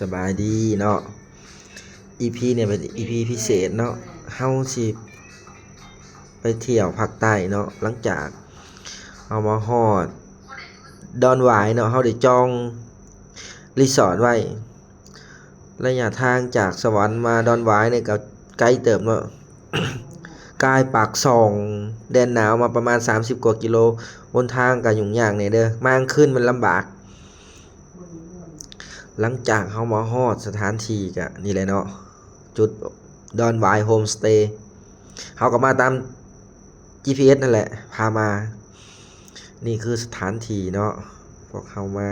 ສະບາຍດີເນາະ ອີພີນີ້ເປັນອີພີພິເສດເນາະ ເຮົາຊິໄປທ່ຽວພາກໃຕ້ເນາະ ຫຼັງຈາກເຮົາມາຮອດດອນຫວາຍເນາະ ເຮົາໄດ້ຈອງຣີສອດໄວ້ ໄລຍະທາງຈາກສະຫວັນມາດອນຫວາຍນີ້ກໍໄກເຕີບເນາະ ກາຍປາກຊ່ອງແດນໜາວມາປະມານສາມສິບກວ່າກິໂລ ຫົນທາງກໍຫຍຸ້ງຍາກແດ່ເດີ ມາກາງຄືນມັນລຳບາກ. ຫຼັງຈາກເຮົາມາຮອດສະຖານທີ່ກະນີ້ແຫຼະເນາະ ຈຸດດອນຫວາຍໂຮມສະເຕ ເຮົາກໍມາຕາມຈີພີເອັສນັ້ນແຫຼະ ພາມາ ນີ້ຄືສະຖານທີ່ເນາະ ພວກເຮົາມາ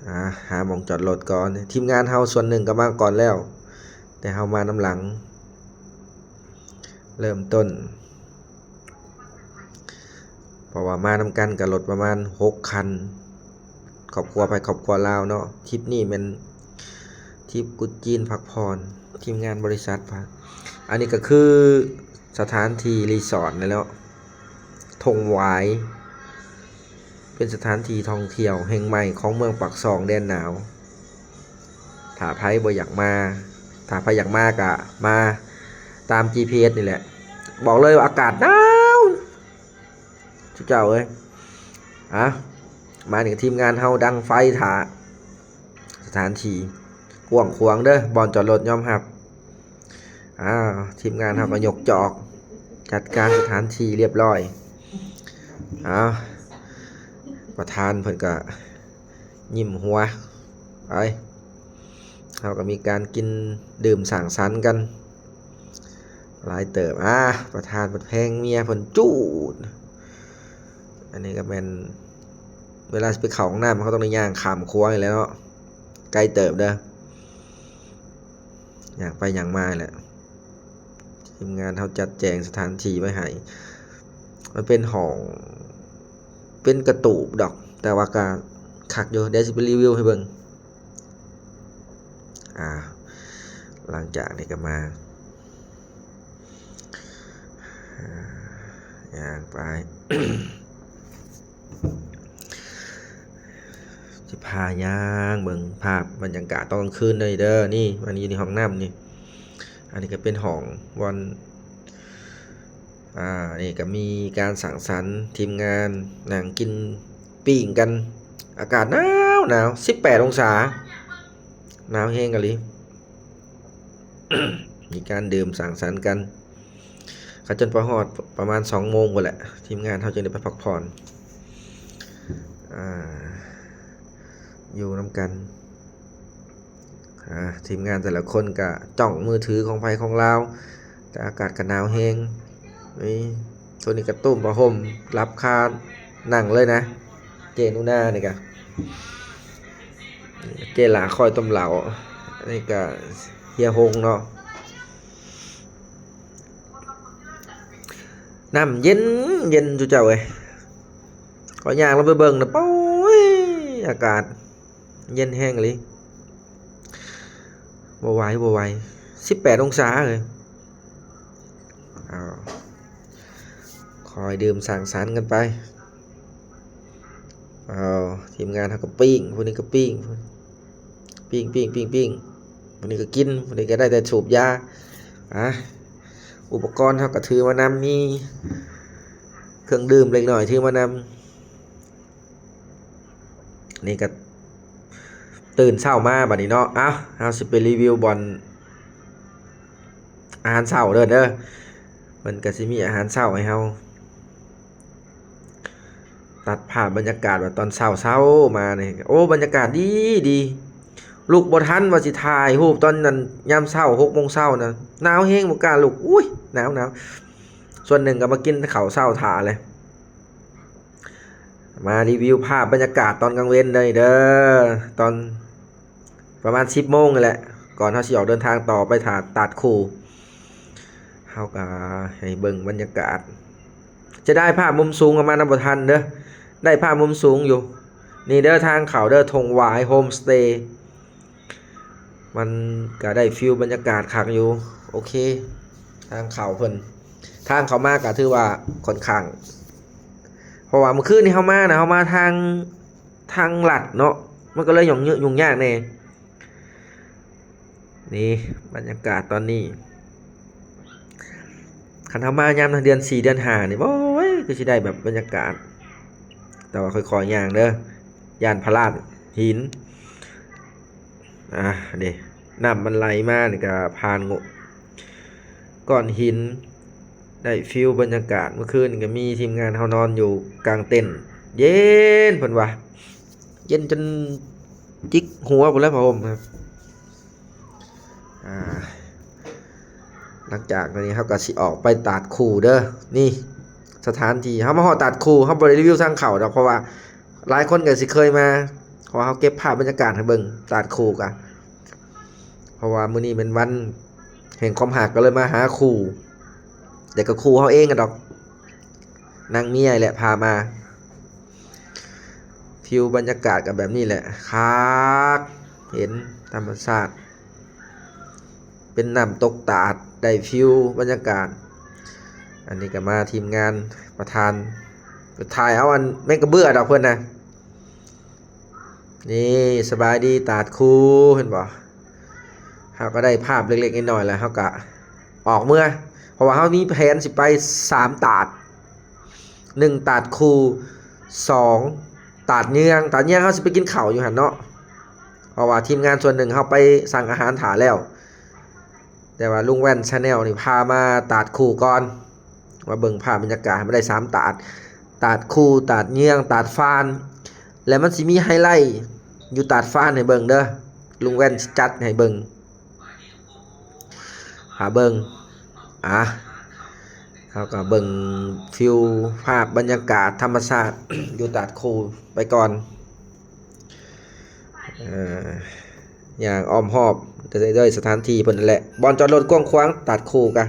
ອາ ຫາໝ່ອງຈອດລົດກ່ອນ ທີມງານເຮົາສ່ວນໜຶ່ງກໍມາກ່ອນແລ້ວ ແຕ່ເຮົາມານຳຫຼັງ ເລີ່ມຕົ້ນ ເພາະວ່າມານຳກັນກັບລົດປະມານຫົກຄັນ ຄອບຄົວໄທຄອບຄົວລາວເນາະ ທຣິບນີ້ແມ່ນທຣິບກຸດຈີນພັກຜ່ອນ ທີມງານບໍລິສັດພາ ອັນນີ້ກໍຄືສະຖານທີ່ຣີສອດນີ້ແຫຼະເນາະ ທົ່ງຫວາຍ ເປັນສະຖານທີ່ທ່ອງທ່ຽວແຫ່ງໃໝ່ຂອງເມືອງປາກຊ່ອງແດນໜາວ ຖ້າໃຜບໍ່ຢາກມາ ຖ້າໃຜຢາກມາກະມາຕາມຈີພີເອັສນີ້ແຫຼະ ບອກເລີຍວ່າອາກາດໜາວ ຊຸເຈົ້າເອີຍ ອາ ມານີ້ກໍທີມງານເຮົາດັງໄຟຖ້າ ສະຖານທີ່ກວ້າງຂວາງເດີ ບ່ອນຈອດລົດຍອມຮັບ ອາ ທີມງານເຮົາກໍຍົກຈອກ ຈັດການສະຖານທີ່ລຽບຮ້ອຍ ອາ ປະທານເພິ່ນກໍຍິ້ມຫົວ ໄປ ເຮົາກໍມີການກິນດື່ມສັງສັນກັນຫຼາຍເຕີບ ອາ ປະທານເພິ່ນແພງເມຍເພິ່ນຈູດ ອັນນີ້ກໍແມ່ນ ເວລາຊິໄປເຂົ້າຫ້ອງນ້ຳ ເຮົາຕ້ອງໄດ້ຍ່າງຂ້າມຂົວນີ້ແຫຼະເນາະ ໄກເຕີບເດີ ຍ່າງໄປຍ່າງມາແຫຼະ ທີມງານເຮົາຈັດແຈງສະຖານທີ່ໄວ້ໃຫ້ ມັນເປັນຫ້ອງ ເປັນກະຕູບດອກ ແຕ່ວ່າກໍຄັກຢູ່ ດຽວຊິໄປຣີວິວໃຫ້ເບິ່ງ ອາ ຫຼັງຈາກນີ້ກໍມາ ອາ ຍ່າງໄປ ຊິພາຍ່າງເບິ່ງພາບບັນຍາກາດຕອນກາງຄືນເດີ ນີ້ ອັນນີ້ຢູ່ໃນຫ້ອງນ້ຳນີ້ ອັນນີ້ກໍເປັນຫ້ອງບ່ອນ ອາ ນີ້ກໍມີການສັງສັນ ທີມງານນັ່ງກິນປີ້ງກັນ ອາກາດໜາວໆ ສິບແປດອົງສາ ໜາວແຮງອີ່ຫຼີ ມີການດື່ມສັງສັນກັນ ເຂົາຈົນໄປຮອດປະມານສອງໂມງພຸ້ນແຫຼະ ທີມງານເຮົາຈຶ່ງໄດ້ໄປພັກຜ່ອນ ອາ ຢູ່ນຳກັນ ອາ ທີມງານແຕ່ລະຄົນກະຈ້ອງມືຖືຂອງໃຜຂອງລາວ ແຕ່ອາກາດກະໜາວແຮງ ນີ້ ໂຕນີ້ກະຕຸ້ມຜ້າຫົ່ມຫຼັບຄານັ່ງເລີຍນະ ເຈ້ໜູນານີ້ກະ ເຈ້ຫຼ້າຄອຍຕົ້ມເຫຼົ້າ ອັນນີ້ກະເຮຍຫົງເນາະ ນ້ຳເຢັນ ເຢັນຈຸເຈົ້າເອີຍ ຂ້ອຍຍ່າງລົງໄປເບິ່ງນະ ໂອ້ຍ ອາກາດເຢັນແຮງອີ່ຫຼີ ບໍ່ໄຫວ ບໍ່ໄຫວ ສິບແປດອົງສາເອີຍ ເອົາ ຄ່ອຍດື່ມສັງສັນກັນໄປ ເອົາ ທີມງານເຮົາກໍປີ້ງ ຜູ້ນີ້ກໍປີ້ງ ປີ້ງໆໆໆ ຜູ້ນີ້ກໍກິນ ຜູ້ນີ້ກໍໄດ້ແຕ່ສູບຢາ ອາ ອຸປະກອນເຮົາກໍຖືມານຳ ມີເຄື່ອງດື່ມເລັກນ້ອຍຖືມານຳ ນີ້ກໍຕື່ນເຊົ້າມາບັດນີ້ເນາະ ເອົ້າ ເຮົາຊິໄປຣີວິວບ່ອນອາຫານເຊົ້າເດີ ເດີ ເພິ່ນກໍຊິມີອາຫານເຊົ້າໃຫ້ເຮົາ ຕັດພາບບັນຍາກາດວ່າຕອນເຊົ້າໆມານີ້ ໂອ້ ບັນຍາກາດດີໆ ລຸກບໍ່ທັນວ່າຊິຖ່າຍຮູບຕອນນັ້ນ ຍາມເຊົ້າ ຫົກໂມງເຊົ້ານະ ໜາວແຮງ ບໍ່ກ້າລຸກ ອຸ້ຍ ໜາວໆ ສ່ວນໜຶ່ງກໍມາກິນເຂົ້າເຊົ້າຖ້າແຫຼະ ມາຣີວິວພາບບັນຍາກາດຕອນກາງເວັນເດີ ເດີ ຕອນປະມານສິບໂມງນີ້ແຫຼະ ກ່ອນເຮົາຊິອອກເດີນທາງຕໍ່ໄປທ່າຕາດຄູ ເຮົາກໍໃຫ້ເບິ່ງບັນຍາກາດ ຈະໄດ້ພາບມຸມສູງເອົາມານຳບໍ່ທັນເດີ ໄດ້ພາບມຸມສູງຢູ່ ນີ້ເດີ ທາງເຂົ້າເດີ ທົ່ງຫວາຍໂຮມສະເຕ ມັນກະໄດ້ຟີລບັນຍາກາດຄັກຢູ່ ໂອເຄ ທາງເຂົ້າເພິ່ນ ທາງເຂົ້າມາກະຖືວ່າຂ້ອນຂ້າງ ເພາະວ່າມື້ຄືນນີ້ເຮົາມານະ ເຮົາມາທາງ ທາງລັດເນາະ ມັນກໍເລີຍຫຍຸ້ງຍ- ຫຍຸ້ງຍາກແດ່. ນີ້ບັນຍາກາດຕອນນີ້ ຄັນເຮົາມາຍາມເດືອນສີ່ເດືອນຫ້ານີ້ ໂອ້ຍ ຄືຊິໄດ້ແບບບັນຍາກາດ ແຕ່ວ່າຄ່ອຍໆຍ່າງເດີ ຢ້ານພະລາດຫີນ. ອ່າ ເດ້ ນ້ຳມັນໄຫຼມານີ້ກໍຜ່ານໂງ- ກ້ອນຫີນ ໄດ້ຟີວບັນຍາກາດ. ເມື່ອຄືນນີ້ກໍມີທີມງານເຮົານອນຢູ່ກາງເຕັນ ເຢັນ ເພິ່ນວ່າ ເຢັນຈົນຈິກຫົວພຸ້ນແຫຼະຜ້າຫົ່ມ. ອ່າ ຫຼັງຈາກນີ້ເຮົາກໍຊິອອກໄປຕາດຄູ່ເດີ. ນີ້ສະຖານທີ່ ເຮົາມາຮອດຕາດຄູ່ ເຮົາບໍ່ໄດ້ຣີວິວທາງເຂົ້າດອກ ເພາະວ່າຫຼາຍຄົນກໍຊິເຄີຍມາ ເພາະວ່າເຮົາເກັບພາບບັນຍາກາດໃຫ້ເບິ່ງຕາດຄູ່ກະ ເພາະວ່າມື້ນີ້ແມ່ນວັນແຫ່ງຄວາມຮັກ ກໍເລີຍມາຫາຄູ່ ແຕ່ກໍຄູ່ເຮົາເອງຫັ້ນດອກ ນາງເມຍແຫຼະພາມາ. ວິວບັນຍາກາດກໍແບບນີ້ແຫຼະ ຄັກ ເຫັນທຳມະຊາດ ເປັນນ້ຳຕົກຕາດ ໄດ້ຟີວບັນຍາກາດ. ອັນນີ້ກໍມາທີມງານປະທານ ໄປຖ່າຍເອົາອັນແມງກະເບື້ອດອກເພິ່ນນະ. ນີ້ ສະບາຍດີຕາດຄູ່ ເຫັນບໍ່? ເຮົາກໍໄດ້ພາບເລັກໆນ້ອຍໆ ແລ້ວເຮົາກໍອອກເມືອ ເພາະວ່າເຮົາມີແຜນຊິໄປສາມຕາດ ໜຶ່ງຕາດຄູ່ ສອງຕາດເຍືອງ. ຕາດເຍືອງເຮົາຊິໄປກິນເຂົ້າຢູ່ຫັ້ນເນາະ ເພາະວ່າທີມງານສ່ວນໜຶ່ງເຮົາໄປສັ່ງອາຫານຖ້າແລ້ວ ແຕ່ວ່າລຸງແວ່ນ Channel ນີ້ພາມາຕາດຄູ່ກ່ອນ ມາເບິ່ງພາບບັນຍາກາດໃຫ້ມັນໄດ້ສາມຕາດ ຕາດຄູ່ ຕາດເຍືອງ ຕາດຟານ ແລະ ມັນຊິມີໄຮໄລຢູ່ຕາດຟານໃຫ້ເບິ່ງເດີ ລຸງແວ່ນຊິຈັດໃຫ້ເບິ່ງ. ຫາເບິ່ງ ອ່າ ເຮົາກໍເບິ່ງວິວພາບບັນຍາກາດທຳມະຊາດຢູ່ຕາດຄູ່ໄປກ່ອນ. ເອີ ຍ່າງອ້ອມຮອບເດີ ເດີສະຖານທີ່ເພິ່ນນັ້ນແຫຼະ ບ່ອນຈອດລົດກວ້າງຂວາງ ຕາດຄູ່ກະ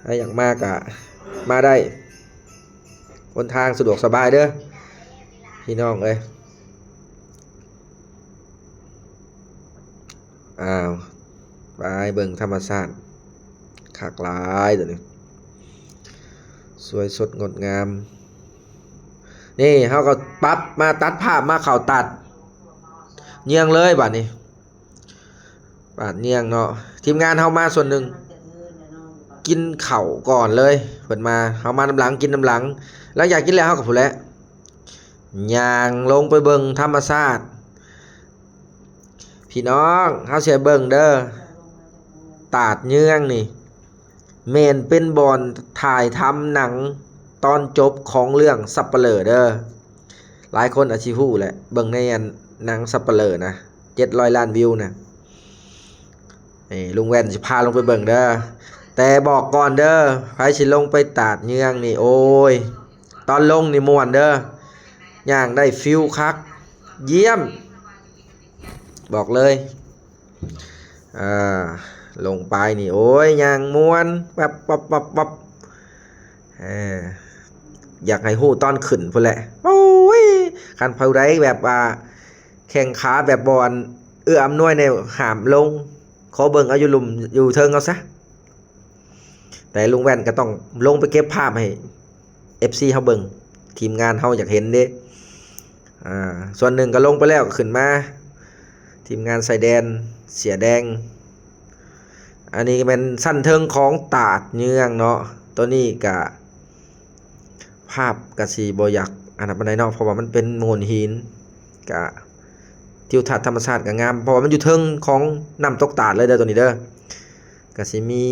ໃຜຢາກມາກະມາໄດ້ ຫົນທາງສະດວກສະບາຍເດີພີ່ນ້ອງເອີຍ. ອ້າວ ໄປເບິ່ງທຳມະຊາດ ຄັກຫຼາຍໂຕນີ້ ສວຍສົດງົດງາມ. ນີ້ເຮົາກໍປັບມາ ຕັດພາບມາເຂົ້າຕາດເຍືອງເລີຍບາດນີ້ ຕາດເຍືອງເນາະ. ທີມງານເຮົາມາສ່ວນໜຶ່ງກິນເຂົ້າກ່ອນເລີຍ ເພິ່ນມາ ເຮົາມານຳຫຼັງ ກິນນຳຫຼັງ. ຫຼັງຈາກກິນແລ້ວ ເຮົາກໍພຸ້ນແຫຼະ ຍ່າງລົງໄປເບິ່ງທຳມະຊາດ. ພີ່ນ້ອງ ເຮົາຊິໃຫ້ເບິ່ງເດີ ຕາດເຍືອງນີ້ ແມ່ນເປັນບ່ອນຖ່າຍທຳໜັງຕອນຈົບຂອງເລື່ອງສັບປະເຫຼີເດີ. ຫຼາຍຄົນອາດຊິຮູ້ແຫຼະ ເບິ່ງໃນອັນໜັງສັບປະເຫຼີນະ ເຈັດຮ້ອຍລ້ານວິວນະ. ນີ້ລຸງແວ່ນຊິພາລົງໄປເບິ່ງເດີ ແຕ່ບອກກ່ອນເດີ ໃຜຊິລົງໄປຕາດເຍືອງນີ້ ໂອ້ຍ ຕອນລົງນີ້ມ່ວນເດີ ຍ່າງໄດ້ຟີວຄັກ ຢ້ຽມ ບອກເລີຍ. ເອີ ລົງໄປນີ້ ໂອ້ຍ ຍ່າງມ່ວນ ປັບ ປັບ ປັບ ປັບ ເອີ ຢາກໃຫ້ຮູ້ຕອນຂຶ້ນພຸ້ນແຫຼະ. ໂອ້ຍ ຄັນຜູ້ໃດແບບວ່າແຂ້ງຂາແບບບໍ່ເອື້ອອຳນວຍແນວ ຫ້າມລົງ ຂໍເບິ່ງເອົາຢູ່ລຸ່ມຢູ່ເທິງເອົາຊະ. ແຕ່ລຸງແວ່ນກໍຕ້ອງລົງໄປເກັບພາບໃຫ້ເອັຟຊີເຮົາເບິ່ງ ທີມງານເຮົາຢາກເຫັນເດ້. ອ່າ ສ່ວນໜຶ່ງກໍລົງໄປແລ້ວ ກໍຂຶ້ນມາ ທີມງານຊາຍແດນ ເສຍແດງ. ອັນນີ້ກໍແມ່ນຊັ້ນເທິງຂອງຕາດເຍືອງເນາະ. ໂຕນີ້ກະ ພາບກະຊິບໍ່ຢາກອັນນັ້ນປານໃດເນາະ ເພາະວ່າມັນເປັນໂງ່ນຫີນ ກະທິວທັດທຳມະຊາດກະງາມ ເພາະວ່າມັນຢູ່ເທິງຂອງນ້ຳຕົກຕາດເລີຍເດີ ໂຕນີ້ເດີ. ກະຊິມີ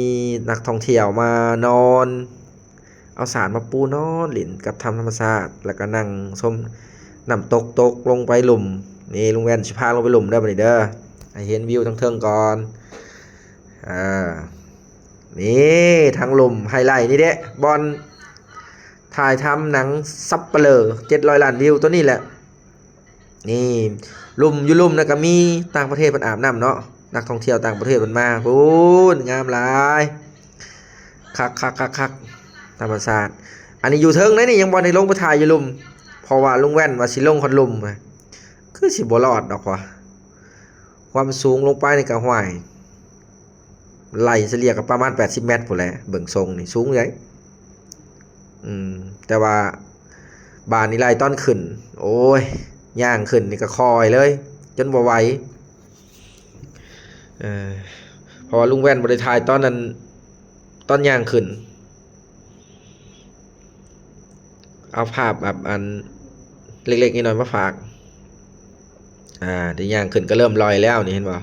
ນັກທ່ອງທ່ຽວມານອນ ເອົາສານມາປູນອນຫຼິ້ນກັບທຳ ທຳມະຊາດ ແລ້ວກະນັ່ງຊົມນ້ຳຕົກຕົກລົງໄປລຸ່ມ. ນີ້ລຸງແວ່ນຊິພາລົງໄປລຸ່ມເດີ ບາດນີ້ເດີ ໃຫ້ເຫັນວິວທາງເທິງກ່ອນ. ອ່າ ນີ້ທາງລຸ່ມ ໄຮໄລນີ້ເດ້ ບ່ອນຖ່າຍທຳໜັງສັບປະເຫຼີເຈັດຮ້ອຍລ້ານວິວ ໂຕນີ້ແຫຼະ. ນີ້ ລຸ່ມ ຢູ່ລຸ່ມນັ້ນກໍມີຕ່າງປະເທດເພິ່ນອາບນ້ຳເນາະ ນັກທ່ອງທ່ຽວຕ່າງປະເທດເພິ່ນມາພຸ້ນ ງາມຫຼາຍ ຄັກໆໆໆ ທຳມະຊາດ. ອັນນີ້ຢູ່ເທິງໃດນີ້ ຍັງບໍ່ໄດ້ລົງໄປຖ່າຍຢູ່ລຸ່ມ ເພາະວ່າລຸງແວ່ນວ່າຊິລົງຮອດລຸ່ມ ຄືຊິບໍ່ລອດດອກວ່າ ຄວາມສູງລົງໄປນີ້ກໍ ຫ້ວຍ ໄລ່ສະເລ່ຍກໍປະມານແປດສິບແມັດພຸ້ນແຫຼະ ເບິ່ງຊົງນີ້ສູງໃດ໋. ອືມ ແຕ່ວ່າບາດນີ້ໄລ່ຕອນຂຶ້ນ ໂອ້ຍ ຍ່າງຂຶ້ນນີ້ກໍຄ່ອຍເລີຍ ຈົນບໍ່ໄຫວ. ເອີ ເພາະວ່າລຸງແວ່ນບໍ່ໄດ້ຖ່າຍຕອນນັ້ນ ຕອນຍ່າງຂຶ້ນ. ເອົາພາບແບບອັນເລັກໆນ້ອຍໆມາຝາກ. ອ່າ ໄດ້ຍ່າງຂຶ້ນກໍເລີ່ມລ່ອຍແລ້ວນີ້ ເຫັນບໍ່?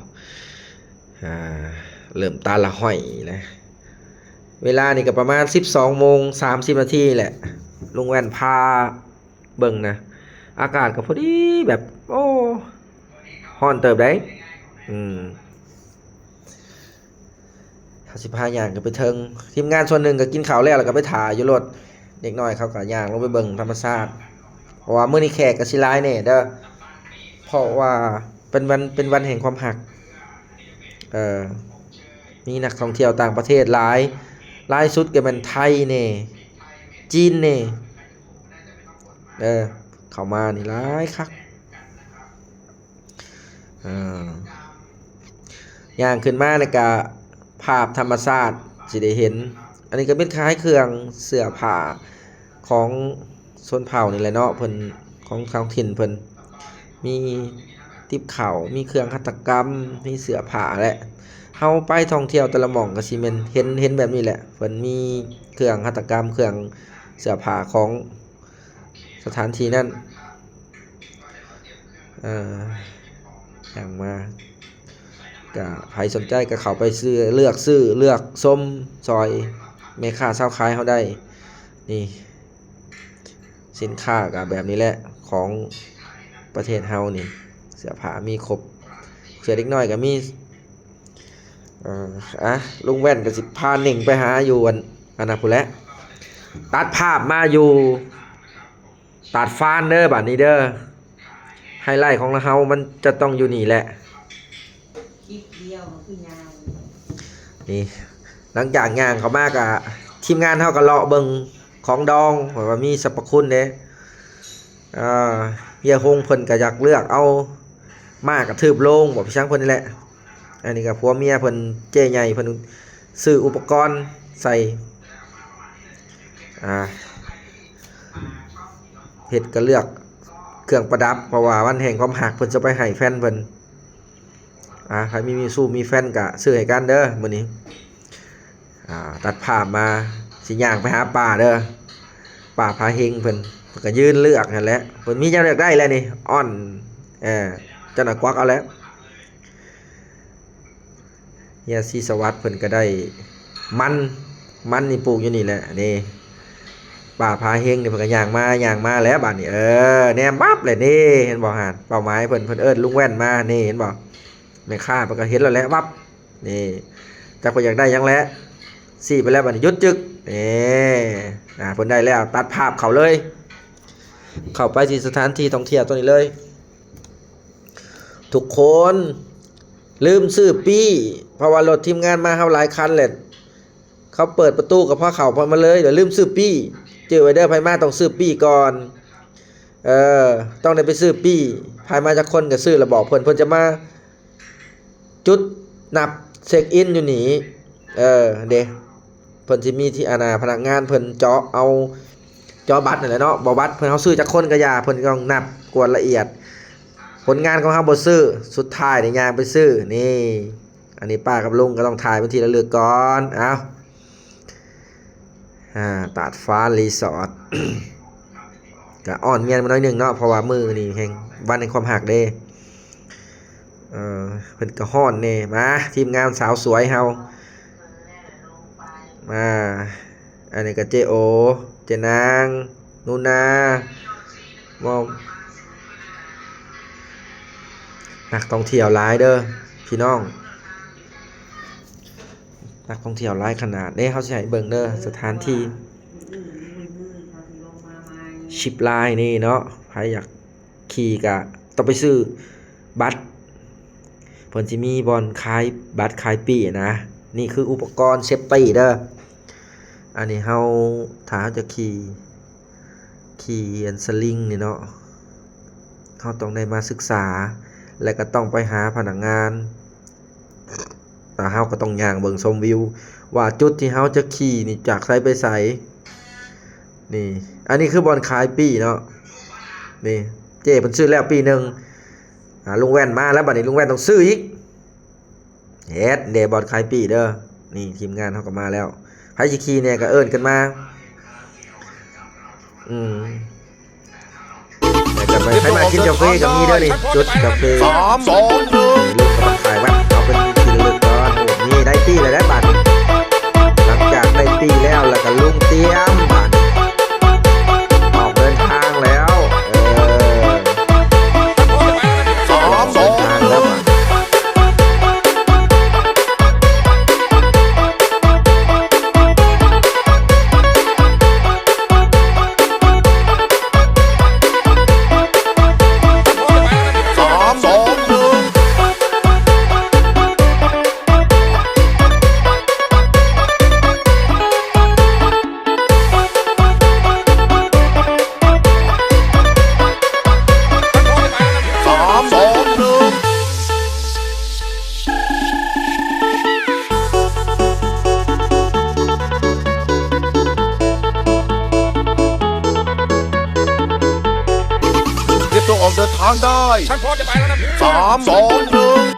ອ່າ ເລີ່ມຕາລະຫ້ອຍແລ້ວ. ເວລານີ້ກໍປະມານສິບສອງໂມງສາມສິບນາທີແຫຼະ ລຸງແວ່ນພາເບິ່ງນະ. ອາກາດກໍພໍດີແບບ ໂອ້ ຮ້ອນເຕີບໃດ໋. ອືມ ເຮົາຊິພາຍ່າງຂຶ້ນໄປເທິງ. ທີມງານສ່ວນໜຶ່ງກໍກິນເຂົ້າແລ້ວ ແລ້ວກໍໄປຖ້າຢູ່ລົດ. ເດັກນ້ອຍເຂົາກໍຍ່າງລົງໄປເບິ່ງທຳມະຊາດ ເພາະວ່າມື້ນີ້ແຂກກໍຊິຫຼາຍແດ່ເດີ ເພາະວ່າເປັນວັນ ເປັນວັນແຫ່ງຄວາມຮັກ. ເອີ ມີນັກທ່ອງທ່ຽວຕ່າງປະເທດຫຼາຍ ຫຼາຍສຸດກໍແມ່ນໄທແດ່ ຈີນແດ່ ເອີ ເຂົ້າມານີ້ຫຼາຍຄັກ. ເອີ ຍ່າງຂຶ້ນມານີ້ກະພາບທຳມະຊາດຊິໄດ້ເຫັນ. ອັນນີ້ກໍເປັນຂາຍເຄື່ອງເສື້ອຜ້າຂອງຊົນເຜົ່ານີ້ແຫຼະເນາະ ເພິ່ນ ຂອງທ້ອງຖິ່ນເພິ່ນ ມີຕິບເຂົ້າ ມີເຄື່ອງຫັດຖະກຳ ມີເສື້ອຜ້າແຫຼະ. ເຮົາໄປທ່ອງທ່ຽວແຕ່ລະໝ່ອງກໍຊິແມ່ນເຫັນ ເຫັນແບບນີ້ແຫຼະ ເພິ່ນມີເຄື່ອງຫັດຖະກຳ ເຄື່ອງເສື້ອຜ້າຂອງ ສະຖານທີ່ນັ້ນ. ເອີ ຢ່າງມາ ກະໃຜສົນໃຈກໍເຂົ້າໄປຊື້ ເລືອກຊື້ ເລືອກຊົມຊ່ອຍແມ່ຄ້າຊາວຂາຍເຮົາໄດ້. ນີ້ ສິນຄ້າກໍແບບນີ້ແຫຼະ ຂອງປະເທດເຮົານີ້ ເສື້ອຜ້າມີຄົບ ເສື້ອເດັກນ້ອຍກໍມີ. ເອີ ອະ ລຸງແວ່ນກໍຊິພາເໜັງໄປຫາຢູ່ອັນ ອັນນັ້ນພຸ້ນແຫຼະ. ຕັດພາບມາຢູ່ຕາດຟານເດີ ບາດນີ້ເດີ ໄຮໄລຂອງເຮົາມັນຈະຕ້ອງຢູ່ນີ້ແຫຼະ. ຄລິບດຽວມັນຄືຍາວ ນີ້ ຫຼັງຈາກຍ່າງເຂົ້າມາກໍ ທີມງານເຮົາກໍເລາະເບິ່ງຂອງດອງ ເພາະວ່າມີສັບພະຄຸນເດ້. ເອີ ເຮຍຫົງເພິ່ນກໍຢາກເລືອກເອົາມ້າກະຖືບໂລງບໍ ພີ່ຊ່າງເພິ່ນນີ້ແຫຼະ. ອັນນີ້ກໍຜົວເມຍເພິ່ນ ເຈ້ໃຫຍ່ເພິ່ນຊື້ອຸປະກອນໃສ່ ອ່າ ເຮັດກໍເລືອກເຄື່ອງປະດັບ ເພາະວ່າວັນແຫ່ງຄວາມຮັກ ເພິ່ນຈະໄປໃຫ້ແຟນເພິ່ນ. ອ່າ ໃຜມີ ມີຊູ້ມີແຟນກະຊື້ໃຫ້ກັນເດີມື້ນີ້. ອ່າ ຕັດພາບມາ ຊິຍ່າງໄປຫາປ້າເດີ ປ້າພາເຮັງເພິ່ນ ເພິ່ນກໍຢືນເລືອກຫັ້ນແຫຼະ ເພິ່ນມີແນວເລືອກໄດ້ແລ້ວນີ້ ອ່ອນ ເອີ ເຈົ້າໜ້າກວັກເອົາແລ້ວ. ເຮຍສີສະຫວັດເພິ່ນກໍໄດ້ມັນ ມັນນີ້ປູກຢູ່ນີ້ແຫຼະ ນີ້ ປ້າພາເຮັງນີ້ເພິ່ນກໍຍ່າງມາ ຍ່າງມາແລ້ວບາດນີ້ ເອີ ແນມປັບແລ້ວນີ້ ເຫັນບໍ່ຫັ້ນ ເປົ້າໝາຍເພິ່ນ ເພິ່ນເອີ້ນລຸງແວ່ນມາ ນີ້ເຫັນບໍ່ ແມ່ຄ້າເພິ່ນກໍເຫັນແລ້ວແຫຼະ ວັບ ນີ້ ຈັກເພິ່ນຢາກໄດ້ຫຍັງແຫຼະ ຊີ້ໄປແລ້ວບາດນີ້ ຢຸດຈຶກ ນີ້ ອ່າ ເພິ່ນໄດ້ແລ້ວ ຕັດພາບເຂົ້າເລີຍ ເຂົ້າໄປທີ່ສະຖານທີ່ທ່ອງທ່ຽວຕົວນີ້ເລີຍ. ທຸກຄົນລືມຊື້ປີ້ ເພາະວ່າລົດທີມງານມາເຮົາຫຼາຍຄັນແຫຼະ ເຂົາເປີດປະຕູກໍພາເຂົ້າມາເລີຍ ແລ້ວລືມຊື້ປີ້ ຈື່ໄວ້ເດີ ໃຜມາຕ້ອງຊື້ປີ້ກ່ອນ ເອີ ຕ້ອງໄດ້ໄປຊື້ປີ້ ໃຜມາຈັກຄົນກໍຊື້ແລ້ວບອກເພິ່ນ ເພິ່ນຈະມາ ຈຸດນັບເຊັກອິນຢູ່ນີ້ ເອີ ເດ້ ເພິ່ນຊິມີທີ່ ອັນນ່າ ພະນັກງານເພິ່ນເຈາະເອົາ ເຈາະບັດນັ້ນແຫຼະເນາະ ບໍ່ບັດເພິ່ນ ເຮົາຊື້ຈັກຄົນກໍຢ່າ ເພິ່ນຕ້ອງນັບກວດລະອຽດ ຜົນງານຂອງເຮົາບໍ່ຊື້ ສຸດທ້າຍນີ້ຍ່າງໄປຊື້ ນີ້ ອັນນີ້ປ້າກັບລຸງກໍຕ້ອງຖ່າຍເປັນທີ່ລະລຶກກ່ອນ ເອົາ. ອ່າ ຕາດຟ້າຣີສອດ ກະອ່ອນມຽນມາໜ້ອຍໜຶ່ງເນາະ ເພາະວ່າມື້ນີ້ແຮ່ງວັນແຫ່ງຄວາມຮັກເດ້ ເອີ ເພິ່ນກະຮ້ອນແດ່ ມາ ທີມງານສາວສວຍເຮົາ ມາ ອັນນີ້ກະເຈ້ໂອ ເຈ້ນາງ ໜູນາ ມອມ ນັກທ່ອງທ່ຽວຫຼາຍເດີພີ່ນ້ອງ. ນັກທ່ອງທ່ຽວຫຼາຍຂະໜາດເດ້ ເຮົາຊິໃຫ້ເບິ່ງເດີ ສະຖານທີ່ຊິບລາຍນີ້ເນາະ ໃຜຢາກຂີ່ກະຕ້ອງໄປຊື້ບັດ ເພິ່ນຊິມີບ່ອນຂາຍບັດຂາຍປີ້ນະ ນີ້ຄືອຸປະກອນເຊບຕີ້ເດີ ອັນນີ້ເຮົາ ຖ້າເຮົາຈະຂີ່ ຂີ່ອັນສະລິງນີ້ເນາະ ເຮົາຕ້ອງໄດ້ມາສຶກສາ ແລະກະຕ້ອງໄປຫາພະນັກງານ ແລະເຮົາກະຕ້ອງຍ່າງເບິ່ງຊົມວິວ ວ່າຈຸດທີ່ເຮົາຈະຂີ່ນີ້ຈາກໃສໄປໃສ ນີ້ ອັນນີ້ຄືບ່ອນຂາຍປີ້ເນາະ ນີ້ ຈ້ເພິ່ນຊື້ແລ້ວປີ້ໜຶ່ງ ອາ ລຸງແວ່ນມາແລ້ວ ບາດນີ້ລຸງແວ່ນຕ້ອງຊື້ອີກ. ເຮັດເດ້ ບ່ອນຂາຍປີ້ເດີ. ນີ້ທີມງານເຮົາກໍມາແລ້ວ. ໃຜຊິຂີ່ແດ່ກໍເອີ້ນກັນມາ. ອືມ ແລ້ວກໍໃຜ ໃຜມາກິນກາເຟກໍມີເດີນີ້ ຈຸດກາເຟ. ສາມ ສອງ ໜຶ່ງ ລົງກະບະຂາຍວັດ ເອົາເປັນທີ່ລະລຶກກ່ອນ. ໂອ້ ນີ້ໄດ້ປີ້ແລ້ວເດ້ບາດນີ້. ຫຼັງຈາກໄດ້ປີ້ແລ້ວ ແລ້ວກໍລຸງຕຽມບາດນີ້ ອອກເດີນທາງແລ້ວ. ເອີ ສາມ ສອງ ເດີນທາງແລ້ວບາດນີ້. ສາມ ສອງ ໜຶ່ງ ສາມ ສອງ ໜຶ່ງ ຕຽມຕົວອອກເດີນທາງໄດ້. ສາມ ສອງ ໜຶ່ງ